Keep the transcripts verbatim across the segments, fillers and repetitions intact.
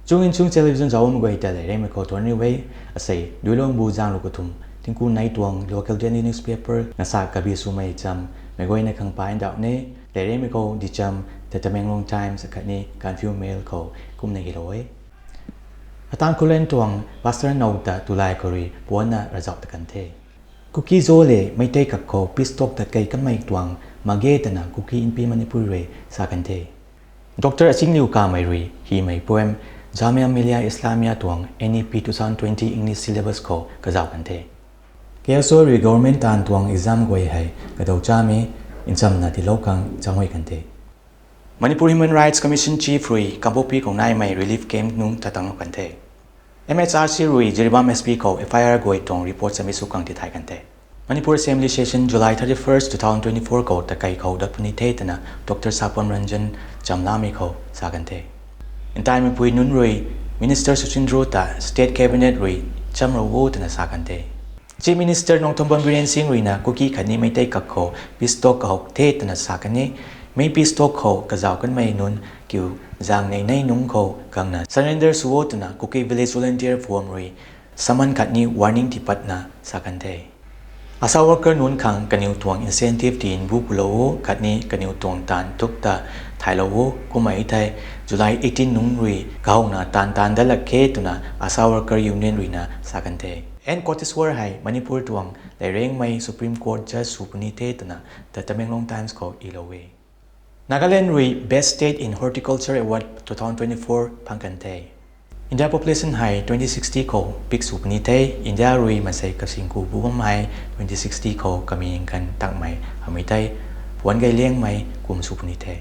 Chunginchung Television zauc mei guay ta leiremei khou thuanc riu e. Asei Duiluangbu zanglu kathumh tingku nei tuang local daily newspaper nasa kabi swmei cham mei guayna khang pa ndauh ne. Leiremei khou Dicham, The Tamenglong Times akhatni Gaanphiu Mail khou kumna hylou e. Atang Khullen tuang pastor now ta tulai khou rui puanna ravzauh ta kan the. Kuki-Zo le Meitei kak khou peace talk tat kei kanmei tuang mak ge twna Kuki Inpi Manipur rui sa kan the. Dr Asingliu Kamei rui hymei poem Jamia Millia Islamia tuang N E P two thousand twenty English syllabus khou kazauh kan the. K S O rui government taanv tuang exam guay hei kadau chamei nchamna tiilou khang chaenghuay kan the. Manipur Human Rights Commission Chief rui Kangpokpi khou naimei relief camp nungc tat tanglou kan the. M H R C rui Jiribam S P khou F I R guay tuang report submit sw khang tithay kan the. Manipur Assembly Session July thirty-first, two thousand twenty-four khou tatkei khou dat puni the twna Dr Sapam Ranjan chamlamei khou sa kan the. Ntaimeipui nunc rui Minister Suchindro ta State Cabinet rui chamlou o twna sa kan the. Chief Minister Nongthombam Biren Singh ruina Kuki khatni Meitei kak khou peace talk kahowk the twna sa kan e. Mi peace talk khou kazauh kanmei nunc kiu zangnei nei nungc khou gangna surrender sw o twna Kuki Village Volunteer Forum rui summon khatni warning tipatna sa kan the. ASHA worker nunc khang kaniw tuang incentive tii mbu pulou o khatni kaniw tuang taanv thuk ta thailou o. Kummei thei July eighteen nungc rui kahowna taanv taanv dat lak khe twna ASHA worker union ruina sa kan the. N Koteswar hei Manipur tuang leirengmei Supreme Court judge sw puni the twna The Tamenglong Times khou ilou e. Nagaland rui Best State in Horticulture Award two thousand twenty-four phang kan the. India population hei twenty sixty khou peak sw puni the. India rui mansei kasingku bu bam hei twenty sixty khou kaming kan takmei hamei tei puan gay liangmei kum sw puni the.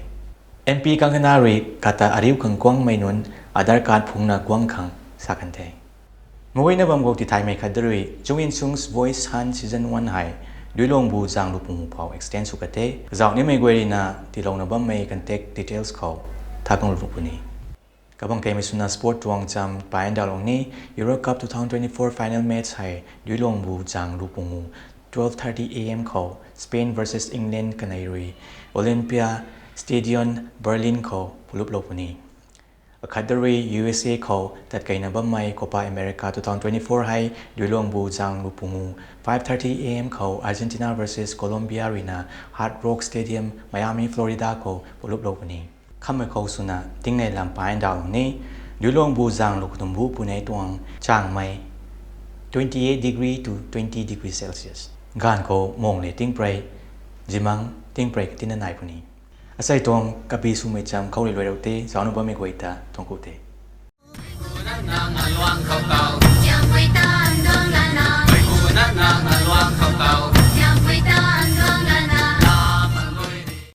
M P Kangana rui kata ariu khang guangmei nunc Aadhaar card phungna guang khang sa kan the. Meic guayna bam khou tithaymei khat da rui Chunginchung's Voice Han Season one hei Duiluangbu zanglu pungu phou extend sw ka the. Kazauh nimei guay ruina tiilouna bammei contact details khou tha kang lu puni. Kabang keimei swna sport tuang cham pai ndauhlou ni. Euro Cup two thousand twenty-four final match hei Duiluangbu zanglu pungu twelve thirty A M khou Spain versus England kanei rui Olympia Stadion Berlin khou puluplou puni. Akhat da rui U S A khou tatkeina bammei Copa America two thousand twenty-four hei Duiluangbu zanglu pungu five thirty A M khou Argentina versus Colombia ruina Hard Rock Stadium, Miami, Florida khou puluplou puni. Khammei khou swna tingnei lam pai ndauhlou ni. Duiluangbu zanglu kathumh bu punei tuang changmei twenty-eight degree to twenty degree Celsius. Gaanv khou mung le tingprey, zimang tingprey katina nai puni. Asei tuang kabi swmei cham khou rui luailou the. Zaucna bammei guay ta thuanc ku the.